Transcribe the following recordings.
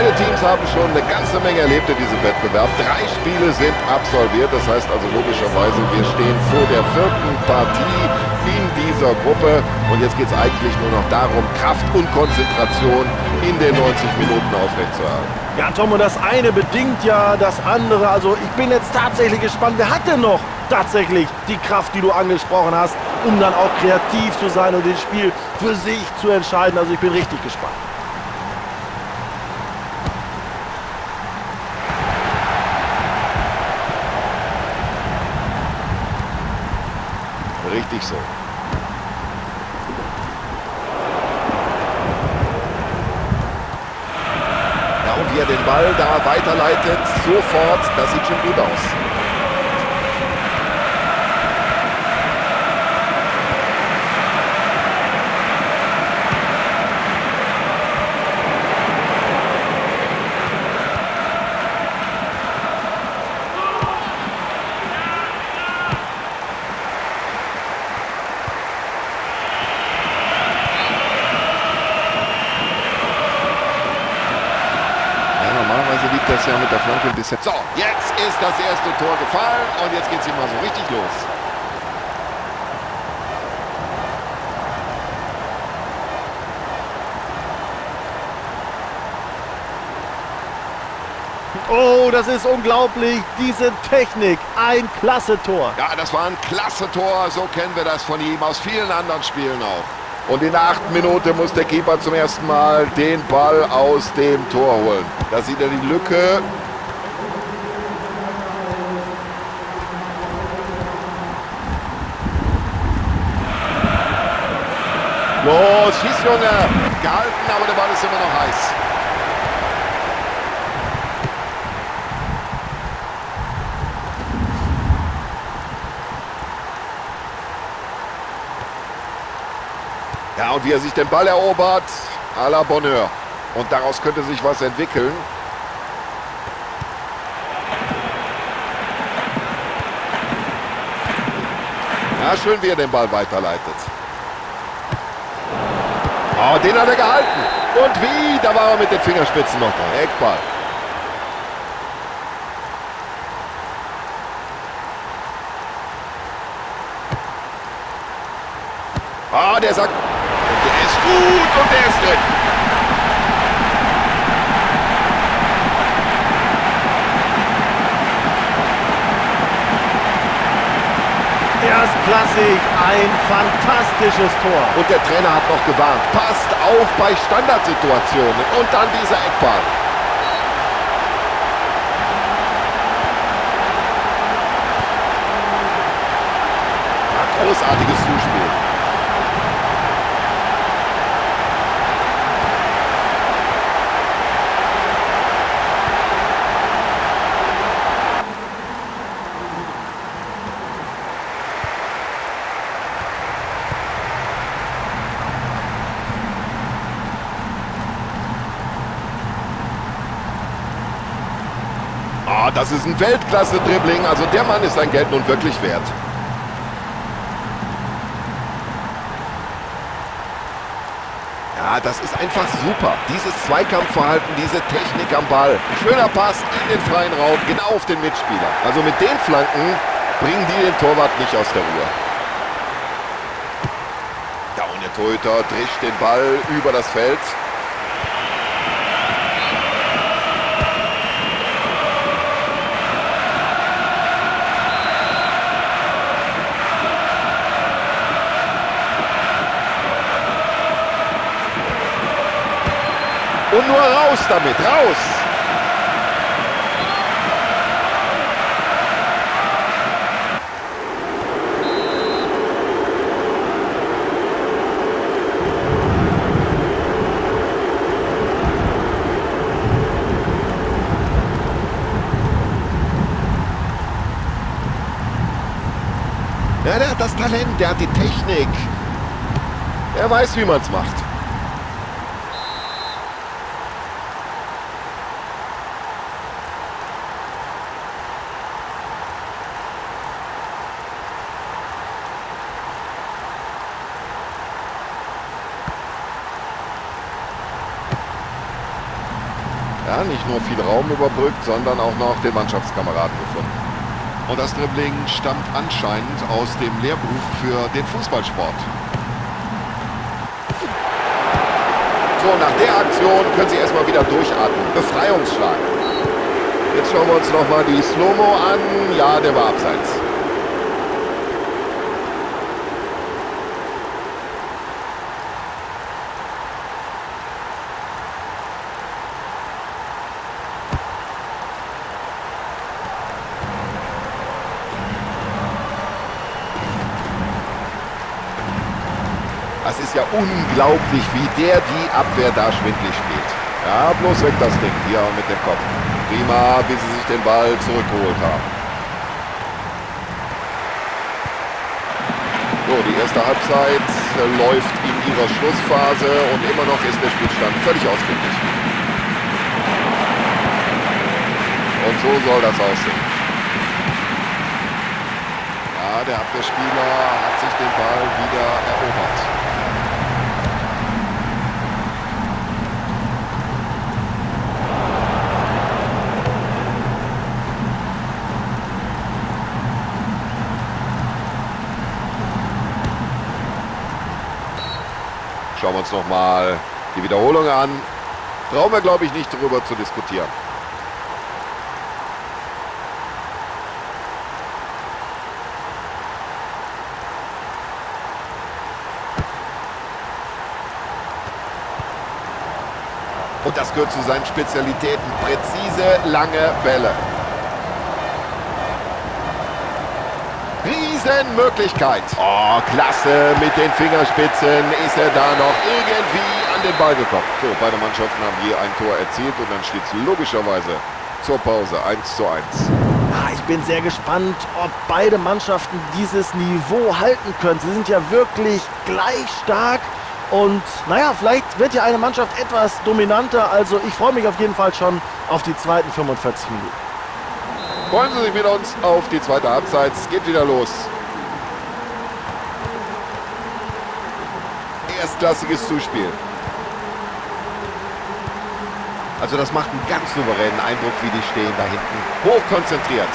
Beide Teams haben schon eine ganze Menge erlebt in diesem Wettbewerb. 3 Spiele sind absolviert. Das heißt also logischerweise, wir stehen vor der 4. Partie in dieser Gruppe. Und jetzt geht's eigentlich nur noch darum, Kraft und Konzentration in den 90 Minuten aufrechtzuerhalten. Ja, Tom, und das eine bedingt ja das andere. Also ich bin jetzt tatsächlich gespannt, wer hat denn noch tatsächlich die Kraft, die du angesprochen hast, um dann auch kreativ zu sein und das Spiel für sich zu entscheiden. Also ich bin richtig gespannt. Richtig so. Ja, und wie er den Ball da weiterleitet, sofort, das sieht schon gut aus. Das ja mit der Flanke ein bisschen. So, jetzt ist das erste Tor gefallen und jetzt geht's hier mal so richtig los. Oh, das ist unglaublich. Diese Technik, ein klasse Tor. Ja, das war ein klasse Tor. So kennen wir das von ihm aus vielen anderen Spielen auch. Und in der 8. Minute muss der Keeper zum ersten Mal den Ball aus dem Tor holen. Da sieht er die Lücke. Los, schieß, Junge! Gehalten, aber der Ball ist immer noch heiß. Ja, und wie er sich den Ball erobert, à la Bonheur. Und daraus könnte sich was entwickeln. Ja, schön, wie er den Ball weiterleitet. Oh, den hat er gehalten. Und wie? Da war er mit den Fingerspitzen noch dran. Eckball. Ah, der sagt... Und der ist gut und der ist drin. Erstklassig, ein fantastisches Tor. Und der Trainer hat noch gewarnt. Passt auf bei Standardsituationen. Und dann dieser Eckball. Ja, großartiges Zuspiel. Das ist ein Weltklasse-Dribbling. Also der Mann ist sein Geld nun wirklich wert. Ja, das ist einfach super. Dieses Zweikampfverhalten, diese Technik am Ball. Ein schöner Pass in den freien Raum, genau auf den Mitspieler. Also mit den Flanken bringen die den Torwart nicht aus der Ruhe. Ja, und der Torhüter drischt den Ball über das Feld. Und nur raus damit, raus! Ja, der hat das Talent, der hat die Technik. Er weiß, wie man's macht. Ja, nicht nur viel Raum überbrückt, sondern auch noch den Mannschaftskameraden gefunden. Und das Dribbling stammt anscheinend aus dem Lehrbuch für den Fußballsport. So, nach der Aktion können Sie erstmal wieder durchatmen. Befreiungsschlag. Jetzt schauen wir uns nochmal die Slow-Mo an. Ja, der war abseits. Das ist ja unglaublich, wie der die Abwehr da schwindlig spielt. Ja, bloß weg das Ding hier mit dem Kopf. Prima, wie sie sich den Ball zurückgeholt haben. So, die erste Halbzeit läuft in ihrer Schlussphase und immer noch ist der Spielstand völlig ausgeglichen. Und so soll das aussehen. Ja, der Abwehrspieler hat sich den Ball wieder erobert. Schauen wir uns nochmal die Wiederholung an. Brauchen wir, glaube ich, nicht darüber zu diskutieren. Und das gehört zu seinen Spezialitäten. Präzise, lange Bälle. Riesenmöglichkeit. Oh, klasse. Mit den Fingerspitzen ist er da noch irgendwie an den Ball gekommen. So, beide Mannschaften haben je ein Tor erzielt und dann steht es logischerweise zur Pause 1:1. Ja, ich bin sehr gespannt, ob beide Mannschaften dieses Niveau halten können. Sie sind ja wirklich gleich stark. Und naja, vielleicht wird ja eine Mannschaft etwas dominanter. Also ich freue mich auf jeden Fall schon auf die zweiten 45 Minuten. Freuen Sie sich mit uns auf die zweite Halbzeit. Es geht wieder los. Erstklassiges Zuspiel. Also das macht einen ganz souveränen Eindruck, wie die stehen da hinten. Hochkonzentriert.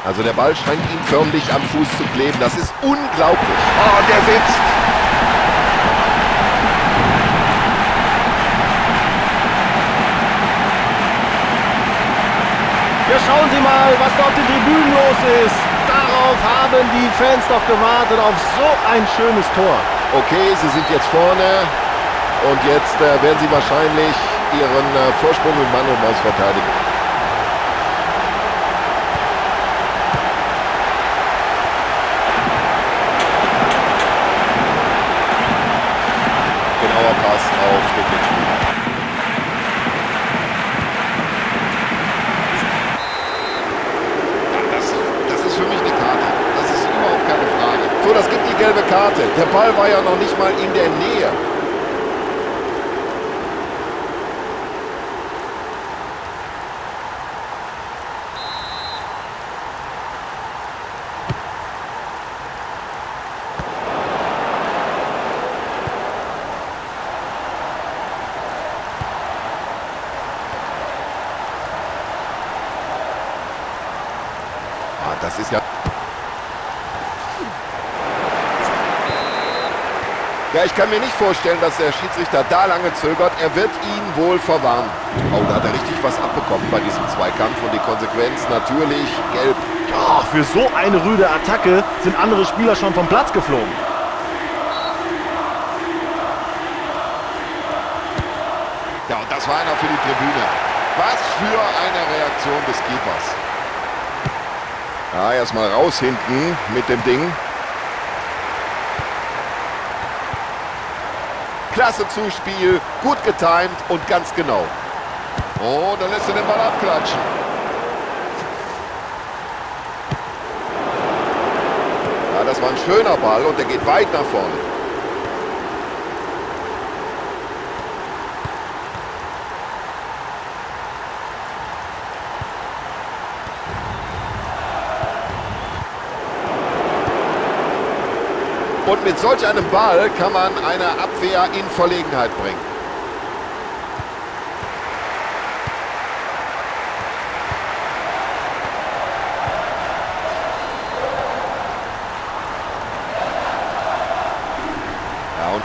Also der Ball scheint ihm förmlich am Fuß zu kleben. Das ist unglaublich. Oh, der sitzt. Ja, schauen Sie mal, was da auf den Tribünen los ist. Darauf haben die Fans doch gewartet, auf so ein schönes Tor. Okay, sie sind jetzt vorne. Und jetzt werden sie wahrscheinlich ihren Vorsprung mit Mann und Maus verteidigen. Genauer Pass auf den Mitspieler. Ja, das ist für mich eine Karte. Das ist überhaupt keine Frage. So, das gibt die gelbe Karte. Der Ball war ja noch nicht mal in der Nähe. Das ist ja... Ja, ich kann mir nicht vorstellen, dass der Schiedsrichter da lange zögert. Er wird ihn wohl verwarnen. Oh, da hat er richtig was abbekommen bei diesem Zweikampf. Und die Konsequenz natürlich gelb. Ja, für so eine rüde Attacke sind andere Spieler schon vom Platz geflogen. Ja, und das war einer für die Tribüne. Was für eine Reaktion des Keepers. Ja, erstmal raus hinten mit dem Ding. Klasse Zuspiel, gut getimt und ganz genau. Oh, da lässt er den Ball abklatschen. Ja, das war ein schöner Ball und der geht weit nach vorne. Und mit solch einem Ball kann man eine Abwehr in Verlegenheit bringen.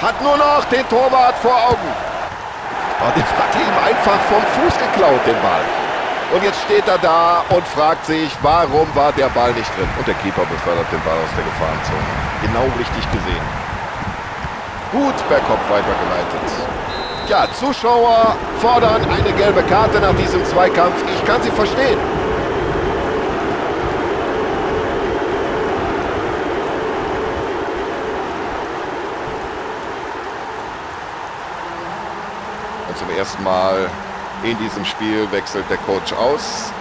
Hat nur noch den Torwart vor Augen. Oh, den hat ihm einfach vom Fuß geklaut, den Ball. Und jetzt steht er da und fragt sich, warum war der Ball nicht drin? Und der Keeper befördert den Ball aus der Gefahrenzone. Genau richtig gesehen. Gut per Kopf weitergeleitet. Ja, Zuschauer fordern eine gelbe Karte nach diesem Zweikampf. Ich kann sie verstehen. Und zum ersten Mal in diesem Spiel wechselt der Coach aus.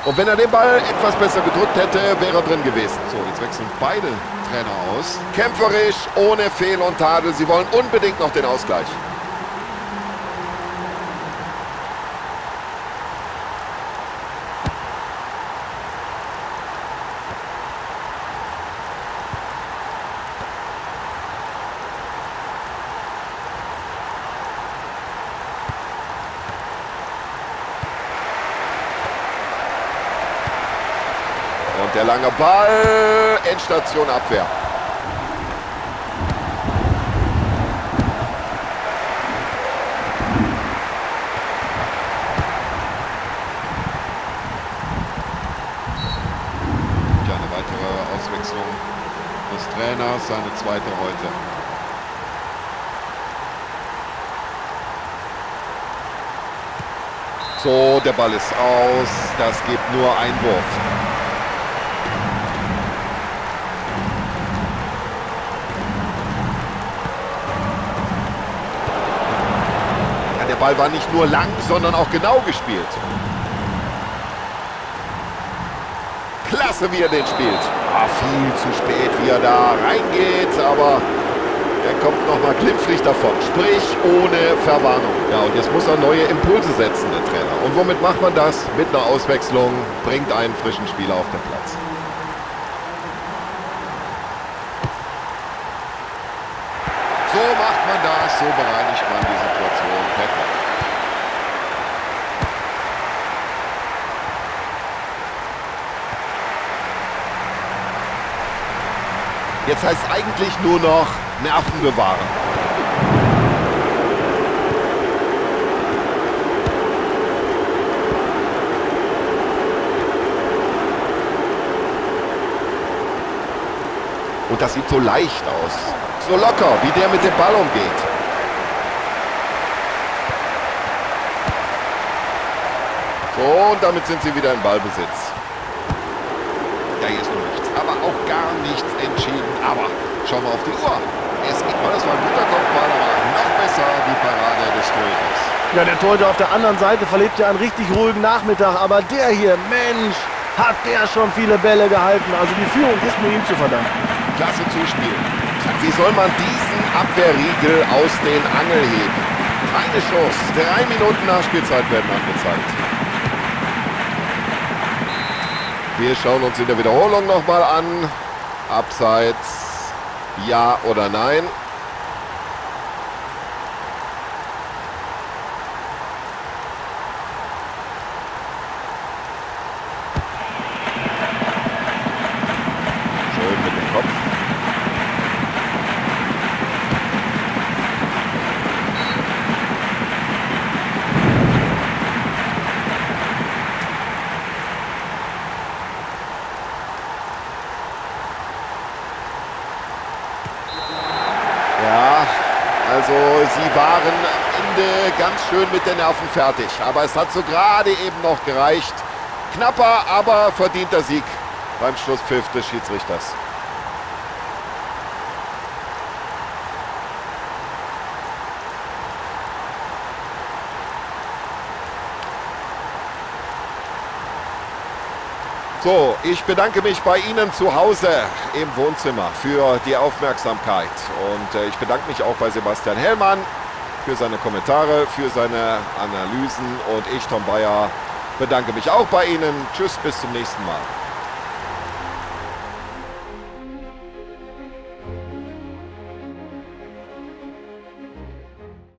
Und wenn er den Ball etwas besser gedrückt hätte, wäre er drin gewesen. So, jetzt wechseln beide Trainer aus. Kämpferisch, ohne Fehl und Tadel. Sie wollen unbedingt noch den Ausgleich. Und der lange Ball, Endstation Abwehr. Ja, eine weitere Auswechslung des Trainers, seine zweite heute. So, der Ball ist aus. Das gibt nur Einwurf. Ja, der Ball war nicht nur lang, sondern auch genau gespielt. Klasse, wie er den spielt. Ah, viel zu spät, wie er da reingeht, aber er kommt nochmal glimpflich davon. Sprich, ohne Verwarnung. Ja, und jetzt muss er neue Impulse setzen, der Trainer. Und womit macht man das? Mit einer Auswechslung, bringt einen frischen Spieler auf den Platz. So macht man das, so bereinigt man die Situation. Perfekt. Jetzt heißt es eigentlich nur noch Nerven bewahren. Und das sieht so leicht aus. So locker, wie der mit dem Ball umgeht. So, und damit sind sie wieder im Ballbesitz. Ja, hier ist noch nichts, aber auch gar nichts entschieden. Aber schauen wir auf die Uhr. Es geht mal, das war ein guter Kopfball, aber noch besser die Parade des Torhüters. Ja, der Torhüter auf der anderen Seite verlebt ja einen richtig ruhigen Nachmittag. Aber der hier, Mensch, hat der schon viele Bälle gehalten. Also die Führung ist nur ihm zu verdanken. Klasse Zuspiel. Wie soll man diesen Abwehrriegel aus den Angeln heben? Keine Chance. 3 Minuten Nachspielzeit werden angezeigt. Wir schauen uns in der Wiederholung nochmal an. Abseits, ja oder nein? Schön mit dem Kopf. Ja, also sie waren am Ende ganz schön mit den Nerven fertig. Aber es hat so gerade eben noch gereicht. Knapper, aber verdienter Sieg beim Schlusspfiff des Schiedsrichters. So, ich bedanke mich bei Ihnen zu Hause im Wohnzimmer für die Aufmerksamkeit. Und ich bedanke mich auch bei Sebastian Hellmann für seine Kommentare, für seine Analysen. Und ich, Tom Bayer, bedanke mich auch bei Ihnen. Tschüss, bis zum nächsten Mal.